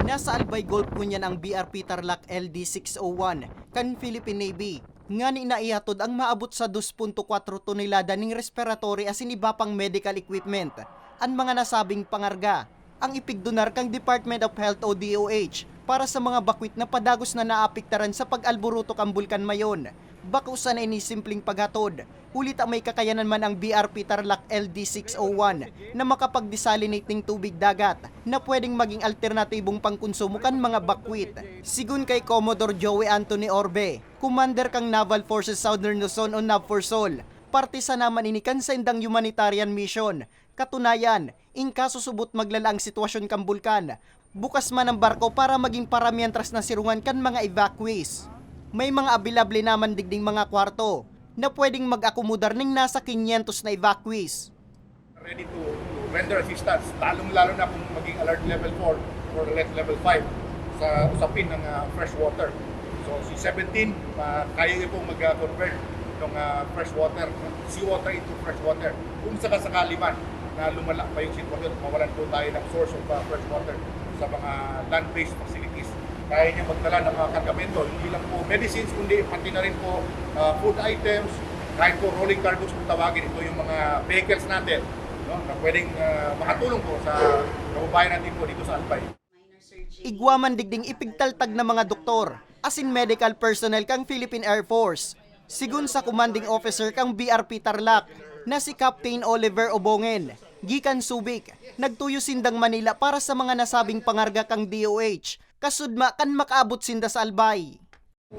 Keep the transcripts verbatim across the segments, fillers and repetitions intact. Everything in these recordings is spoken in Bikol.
Nasa Albay Gulf ngunyan ang B R P Tarlac L D six oh one kan Philippine Navy, ngani naihatod ang maabot sa dos punto kwatro tonelada ning respiratory asin iba pang medical equipment. An mga nasabing pangarga ang ipigdonar kan Department of Health o D O H para sa mga bakwit na padagos na naapektaran sa pag-alboroto kan Bulkan Mayon. Bako sana ini simpleng paghatod, huli ta may kakayanan man ang B R P Tarlac L D six oh one na makapag-desalinate ning tubig dagat na pwedeng maging alternatibong pangkonsumo kan mga bakwit. Sigon kay Commodore Joey Anthony Orbe, commander kan Naval Forces Southern Luzon o NAVFORSOL, parte sana man ini kan saindang humanitarian mission. Katunayan, in kaso subot maglala ang sitwasyon kan bulkan, bukas man ang barko para maging paramientras na sirungan kan mga evacuees. May mga abilable naman digding mga kwarto na pwedeng mag-akomodar ning nasa kinyentos na evacuees. Ready to, to render assistance, lalong-lalo na kung maging alert level four or alert level five sa usapin ng ah, fresh water. So si seventeen, ah, kaya niya pong mag-convert ng ah, fresh water, seawater into fresh water. Kung sakasakali man na lumala pa yung sitwasyon, mawalan po tayo ng source of ah, fresh water sa mga land-based facilities. Kaya niya magdala ng mga kargamento, hindi lang po medicines, kundi pati na rin po ah, food items, kahit po rolling cargos kung tawagin, ito yung mga vehicles natin, no, na pwedeng ah, makatulong po sa kababayan natin po dito sa Albay. Igwa man digding ipigtaltag na mga doktor asin medical personnel kan Philippine Air Force. Sigon sa commanding officer kan B R P Tarlac na si Captain Oliver Obongen, gikan Subic, nagtuyo sindang Manila para sa mga nasabing pangarga kan D O H, kasudma kan makaabot sinda sa Albay.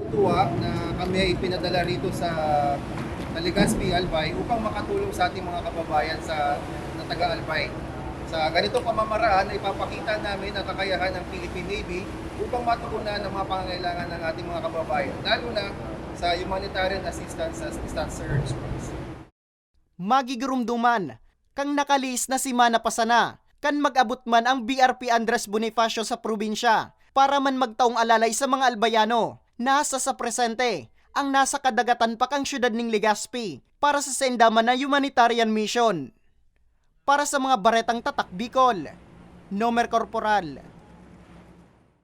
Tuwa na kami ay pinadala rito sa, sa Legazpi, Albay upang makatulong sa ating mga kababayan sa, na taga Albay. Sa ganitong pamamaraan, ipapakita namin ang kakayahan ng Philippine Navy upang matugunan ang mga pangangailangan ng ating mga kababayan, lalo na sa humanitarian assistance sa disaster response. Magigirumduman kan nakalihis na semana pa sana kan mag-abot man ang B R P Andres Bonifacio sa probinsya para man magtaong alalay sa mga Albayano. Nasa sa presente ang nasa kadagatan pa kan siyudad ning Legazpi para sa sainda man na humanitarian mission. Para sa mga baretang tatak Bicol, Nomer Corporal.